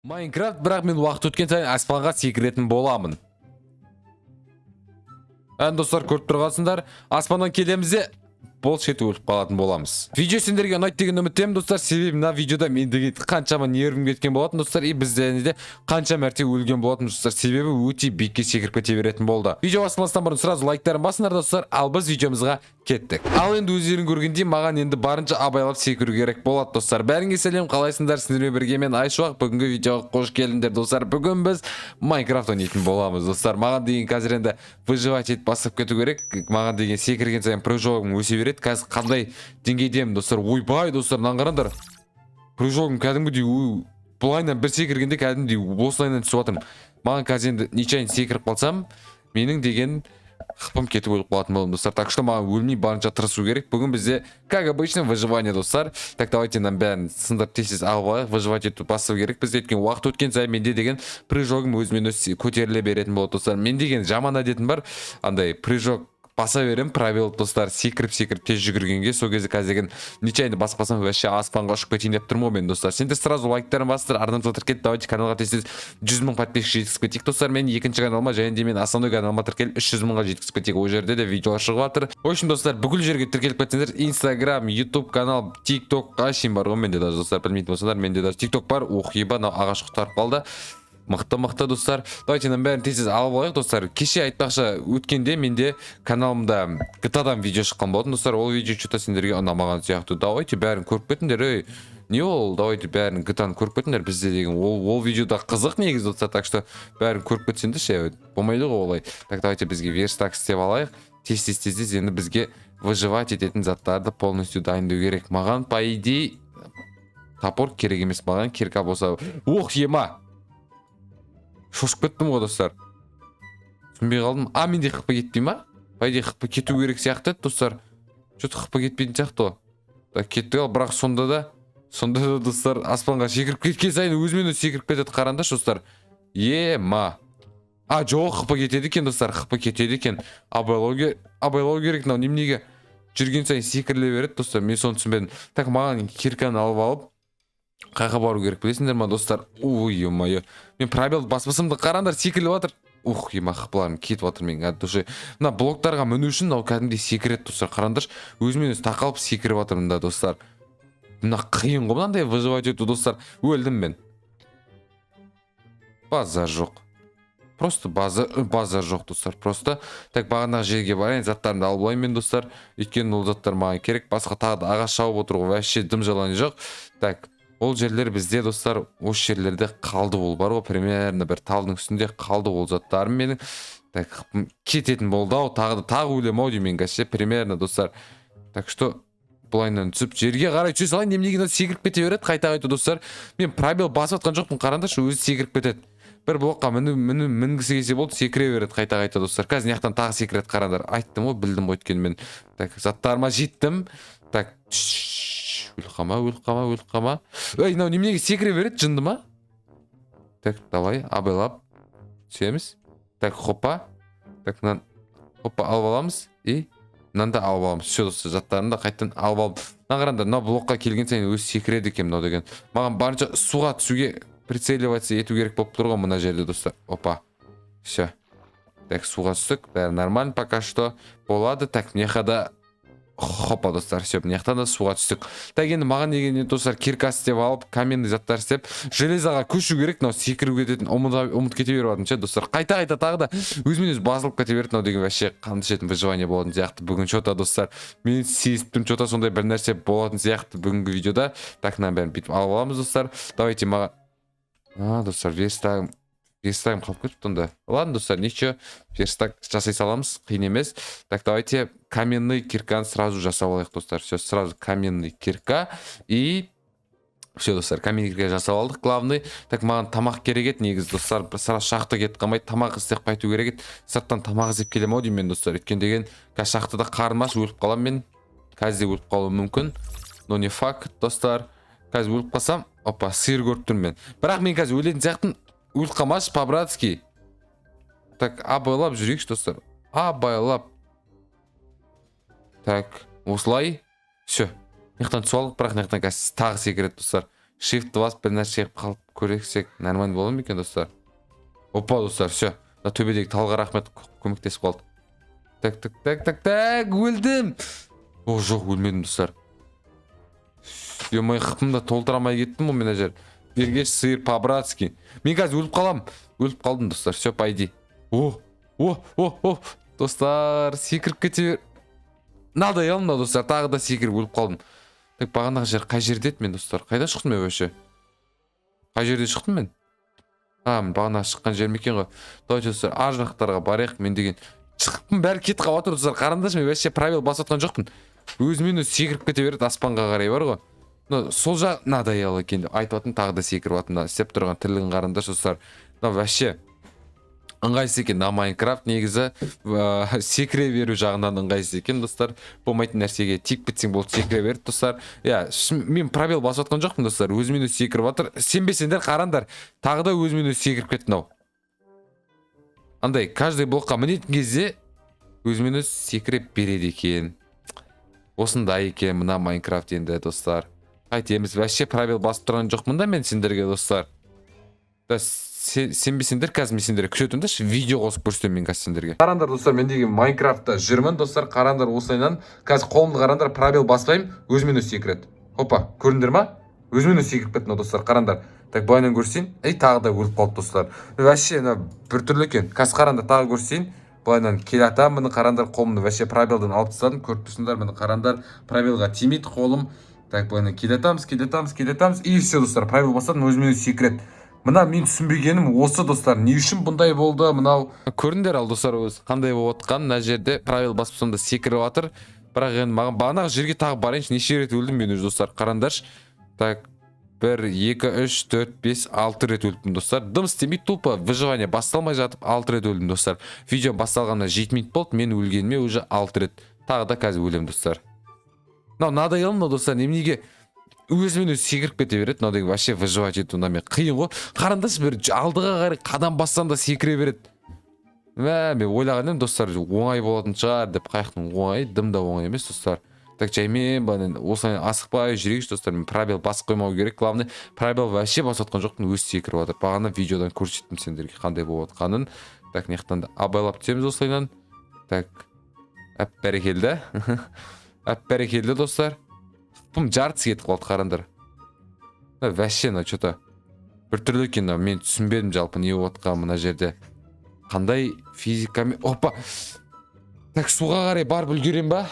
Майнкрафт, бірақ мен уақыт өткен сайын аспанға секіретін боламын. Ән, достар, көріп тұрғансыңдар, аспаннан келеміз де, бол шеті өліп қалатын боламыз. Видео сендерге ұнайды деген үміттемін, достар, себебі мына видеода мен деген қаншама нервім кеткен болатын, достар, и біз және де қанша мәрте өлген болатын, достар, себебі өте биікке секіріп кете беретін болды. Видео бастамастан бұрын сразу лайктарын басыңдар, достар, ал біз видеомызға кеттік. Ал енді өздерің көргендей, маған енді барынша абайлап секіру керек болады, достар. Бәріңе сәлем, қалайсыңдар? Сіздермен бірге мен, Айшуақ. Бүгінгі видеоға қош келдіңдер, достар. Бүгін біз Майнкрафт ойнайтын боламыз, достар. Маған деген қазір енді выживать етіп бастап кету керек. Маған деген секірген сайын прыжогым өсе береді. Қазір қандай деңгейдемін, достар? Ойбай, достар, мынаны қараңдар. Прыжогым кәдімгідей былайынан бір секіргенде кәдімгідей осылайынан түсіп жатырмын. Маған қазір енді нечаянно секіріп қалсам, менің деген хпым кетіп өліп қалатын боламын, достар. Так что маған өлмей барынша тырысу керек. Бүгін бізде, как обычно, выживание, достар. Так, давайте мынаның бәрін сындырып, тез тез алып алайық. Выживать ету бастау керек бізде, өйткені уақыт өткен сайын менде деген прыжогым өзімен өзі көтеріле беретін болады, достар. Мен деген жаман әдетім бар, андай прыжок баса беремін, пробел, достар, секіріп секіріп тез жүгіргенге. Сол кезде қазір деген нечаянно басып қалсам, вообще аспанға ұшып кетейін деп тұрмын ғой мен, достар. Сендер сразу лайктарын басыңдар, арнамызға тіркеліп, давайте каналға тез тез 100 000 подписчик жеткізіп кетейік, достар. Мен екінші каналыма және де мен основной каналыма тіркеліп, 300 мыңға жеткізіп кетейік. Ол жерде де видеолар шығып жатыр. В общем, достар, бүкіл жерге тіркеліп кетсеңдер: Инстаграм, Ютуб канал, Тик Токқа шейін бар ғой менде даже, достар. Білмейтін болсаңдар, менде даже Тик Ток бар. Ух, еба, мынау ағаш құтқарып қалды. Мықты, мықты, достар. Давайте мынаның бәрін тез тез алып алайық, достар. Кеше, айтпақшы, өткенде менде каналымда GTA-дан видео шыққан болатын, достар. Ол видео что то сендерге ұнамаған сияқты. Давайте бәрін көріп кетіңдер. Ей, не ол? Давайте бәрін GTA-ны көріп кетіңдер. Бізде деген ол видеода қызық негізі, достар. Так что бәрін көріп кетсеңдерші, болмайды ғой олай. Так, давайте бізге верстак істеп алайық тез тез тез тез. Енді бізге выживать ететін заттарды полностью дайындау керек. Маған, по идее, топор керек емес, маған кирка болса. Ох, ема, шошып кеттім ғой, достар, түсінбей қалдым. А менде хп кетпей ма? По идее, хп кету керек сияқты еді, достар. Че то хп кетпейтін сияқты ғой. Так, кетті ал. Бірақ сонда да, достар, аспанға секіріп кеткен сайын өзімен өзі секіріп кетеді, қараңдаршы, достар. Ема, а жоқ, хп кетеді екен, достар, хп кетеді екен. Абайлау керек. Мынау неменеге жүрген сайын секіріле береді, достар? Мен соны түсінбедім. Так, маған кирканы алып алып, қайға бару керек, білесіңдер ма, достар? Ой, е мое, мен пробелді баспасам да, қараңдар, секіріліп жатыр. Ух, ема, хпларым кетіп жатыр менің от души. Мына блоктарға міну үшін мынау кәдімгідей секіреді, достар. Қараңдаршы, өзімен өзі тақалып секіріп жатыр мында, достар. Мына қиын ғой мынандай выживать ету, достар. Өлдім мен, базар жоқ, просто базар жоқ, достар, просто. Так, бағанағы жерге барайын, заттарымды алып алайын мен, достар, өйткені ол заттар маған керек. Басқа тағы да ағаш шауып отыруға вообще дым желание жоқ. Так, ол жерлер бізде, достар, осы жерлерде қалды. Ол бар ғой, примерно бір талдың үстінде қалды ол заттарым менің. Так, кететін болды ау, тағы да тағы өлемін ау деймін мен қазір ше, примерно, достар. Так что былайынан түсіп, жерге қарай түсе салайын. Неменеге мынау секіріп кете береді қайта қайта, достар? Мен пробел басып жатқан жоқпын, қараңдаршы, өзі секіріп кетеді. Бір блокқа міну міну мінгісі келсе болды, секіре береді қайта қайта, достар. Қазір мына жақтан тағы секіреді, қараңдар. Айттым ғой, білдім ғой өйткені мен. Так, заттарыма жеттім. Так, өліп қалма, өліп қалма, өліп қалма. Ей, мынау неменеге секіре береді, жынды ма? Так, давай абайлап түсеміз. Так, хопа. Так, мынаны, хопа, алып аламыз и мынаны да алып аламыз. Все, достар, заттарымды да қайтадан алып алдым. Мына қараңдар, мына блокқа келген сайын өзі секіреді екен мынау деген. Маған барынша суға түсуге прицеливаться ету керек болып тұр ғой мына жерде, достар. Опа, все. Так, суға түстік, бәрі нормально пока что болады. Так, мына жаққа да, хопа, достар, все, мына жақтан да суға түстік. Так, енді маған деген, достар, кирка істеп алып, каменный заттар істеп, железоға көшу керек. Мынау секіріп кететін, ұмытып кете беріп жатырмын ше, достар. Қайта қайта тағы да өзімен өзі басылып кете береді мынау деген. Вообще қанды ішетін выживание болатын сияқты бүгін че то, достар. Мен сезіп тұрмын, че то сондай бір нәрсе болатын сияқты бүгінгі видеода. Так, мынаның бәрін бүйтіп алып аламыз, достар. Давайте маған, а, достар, верстагым қалып кетіпті онда. Ладно, достар, ничего, верстак жасай саламыз, қиын емес. Так, давайте каменный кирканы сразу жасап алайық, достар. Все, сразу каменный кирка и все, достар, каменный кирка жасап алдық, главный. Так, маған тамақ керек еді негізі, достар. Сразу шахта кетіп қалмай, тамақ іздеп қайту керек еді. Сырттан тамақ іздеп келемін ау деймін мен, достар. Өйткені деген қазір шахтада қарным аш, өліп қаламын мен. Қазір де өліп қалуым мүмкін, но не факт, достар. Қазір өліп қалсам. Опа, сиыр көріп тұрмын мен. Бірақ мен қазір өлетін сияқтымын. Өліп қалмашы по братски. Так, абайлап жүрейікші, достар, абайлап. Так, осылай, все, мына жақтан түсіп алдық. Бірақ мына жақтан қазір тағы секіреді, достар. Shift басып, бір нәрсе қалып Көрсек, нормально бола ма екен, достар? Опа, достар, все, мына төбедегі талға рахмет, көмектесіп қалды. Так, так, так, так, так, өлдім. О, жоқ, өлмедім, достар. Ё-моё, хпымды толтыра алмай кеттім ғой мен. Мына жер бергеш, сиыр, по братски. Мен қазір өліп қаламын. Өліп қалдым, достар, все, по идее. О, о, о, о, достар, секіріп кете бер. Надоел мынау, достар. Тағы да секіріп өліп қалдым. Так, бағанағы жер қай жерде еді? Мен, достар, қайда шықтым мен вообще? Қай жерде шықтым мен? А, мен бағана шыққан жерім екен ғой. Давайте, достар, ар жақтарға барайық. Мен деген шығыппын, бәрі кетіп қалып жатыр, достар. Қараңдаршы, мен вообще пробел басып жатқан жоқпын, өзімен өзі секіріп кете береді аспанға қарай бар ғой. Мына сол жақ надоело екен деп айтып жатырмын, тағы да секіріп жатырмын. Мына істеп тұрған тірлігін қараңдаршы, достар. Мынау вообще ыңғайсыз екен. Мына Майнкрафт негізі секіре беру жағынан ыңғайсыз екен, достар. Болмайтын нәрсеге тиіп кетсең болды, секіре береді, достар. Иә, мен пробел басып жатқан жоқпын, достар, өзімен өзі секіріп жатыр. Сенбесеңдер, қараңдар, тағы да өзімен өзі секіріп кетті. Мынау андай каждый блокқа мінетін кезде өзімен өзі секіре береді екен. Осындай екен мына Майнкрафт енді, достар. Қайтеміз? Вообще пробел басып тұрған жоқпын да мен сендерге, достар. Да, сенбесеңдер, қазір мен сендерге күшейтемін да, видео қосып көрсетемін мен қазір сендерге. Қараңдар, достар, мен деген Майнкрафтта жүрмін, достар. Қараңдар, осылайынан қазір қолымды қараңдар, пробел баспаймын, өзімен өзі секіреді. Опа, көрдіңдер ма? Өзімен өзі секіріп кетті мынау, достар, қараңдар. Так, былайынан көрсетейін. Ей, тағы да өліп қалды, достар. Вообще мына біртүрлі екен. Қазір қараңдар, тағы көрсетейін. Былайынан келе жатамын, міне, қараңдар, қолымды вообще пробелдан алып тастадым, көріп тұрсыңдар. Міне, қараңдар, пробелға тимейді қолым. Так, былайынан келе жатамыз, келе жатамыз, келе жатамыз, и все, достар, пробел бастадым, өзімен өзі секіреді. Мына мен түсінбегенім осы, достар, не үшін бұндай болды мынау? Көрдіңдер ал, достар, өзі қандай болып жатқанын. Мына жерде пробел басып сонда секіріп жатыр. Бірақ енді маған бағанағы жерге тағы барайыншы. Неше рет өлдім мен уже, достар, қараңдаршы. Так, бір, екі, үш, төрт, бес, алты рет өліппін, достар. Дым істемей, тупо выживание басталмай жатып алты рет өлдім, достар. Видео басталғанына 7 минут болды, мен өлгеніме уже алты рет. Тағы да қазір өлемін, достар. Мынау надоело мынау, достар. Неменеге өзімен өзі секіріп кете береді мынау деген? Вообще выживать ету мынамен қиын ғой. Қараңдаршы, бір алдыға қарай қадам бассам да, секіре береді. Мә, мен ойлаған едім, достар, оңай болатын шығар деп. Қаяқтың оңай, дым да оңай емес, достар. Так, жаймен былай, осылай асықпай жүрейікші, достар. Мен пробел басып қоймау керек, главное. Пробел вообще басып жатқан жоқпын, өзі секіріп жатыр. Бағана видеодан көрсеттім сендерге қандай болып жатқанын. Так, мына жақтан да абайлап түсеміз осылайынан. Так, әп, бәрекелді, әп, бәрекелді, достар. Тым жартысы кетіп қалды, қараңдар. Мына вообще мына че то біртүрлі екен мынау. Мен түсінбедім жалпы не болып жатқанын мына жерде, қандай физикамен. Опа, так, суға қарай барып үлгерем ба?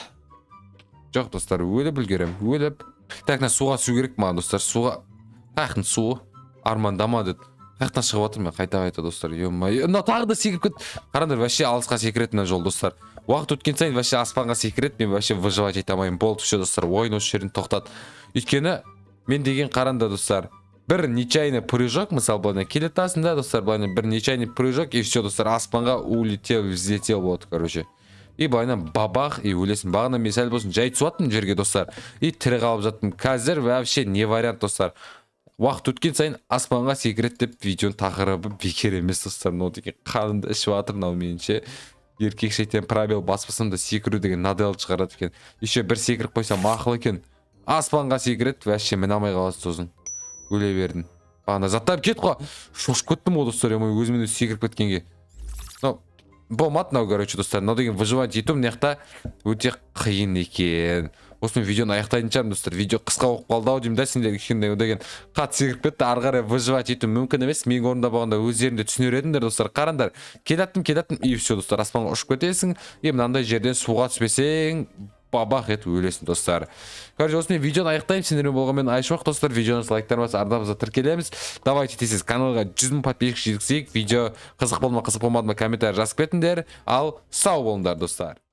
Жоқ, достар, өліп үлгерем, өліп. Так, мына суға түсу керек маған, достар. Суға, қаяқтың суы? Армандама деді. Қай жақтан шығып жатырмын мен қайта қайта, достар? Е мое, мынау тағы да секіріп кетті. Қараңдар, вообще алысқа секіреді мына жол, достар. Уақыт өткен сайын вообще аспанға секіреді. Мен вообще выживать ете алмаймын. Болды, все, достар, ойын осы жерден тоқтады. Өйткені мен деген, қараңдар, достар, бір нечаянный прыжок, мысалы, былайынан келе жатасың да, достар, былайынан бір нечаянный прыжок, и все, достар, аспанға улетел, взлетел болады, короче. И былайынан бабах, и өлесің. Бағана мен сәл болсын жай түсіп жаттым жерге, достар, и тірі қалып жаттым. Қазір вообще не вариант, достар. Уақыт өткен сайын аспанға секіреді деп видеоның тақырыбы бекер емес, достар. Мынау деген қанымды ішіп жатыр мынау меніңше. Еркекше айтайын, пробел баспасам да, секіру деген надоел шығарады екен. Еще бір секіріп қойсам, мақұл екен, аспанға секіреді, вообще міне алмай қаласың, сосын өле бердің. Бағана заттар кетіп қой, шошып кеттім ғой, достар. Е, өзімен өзі секіріп кеткенге мынау болмады мынау. Короче, достар, мынау деген выживать ету мына жақта өте қиын екен. Осымен видеоны аяқтайтын шығармын, достар. Видео қысқа болып қалды ау деймін да сендер. Кішкене деген қатты секіріп кетті, ары қарай выживать ету мүмкін емес. Менің орнымда болғанда, өздерің де түсінер едіңдер, достар. Қараңдар, келаттым, келаттым, и все, достар, аспанға ұшып кетесің. И мынандай жерден суға түспесең, бабах етіп өлесің, достар. Короче, осымен видеоны аяқтаймын. Сендермен болған мен, Айшуақ, достар. Видеоны лайктар басып, арнамызға тіркелеміз. Давайте тез каналға 100 000 подписчик жеткізейік. Видео қызық болды ма, қызық болмады ма, комментарий жазып кетіңдер. Ал сау болыңдар, достар.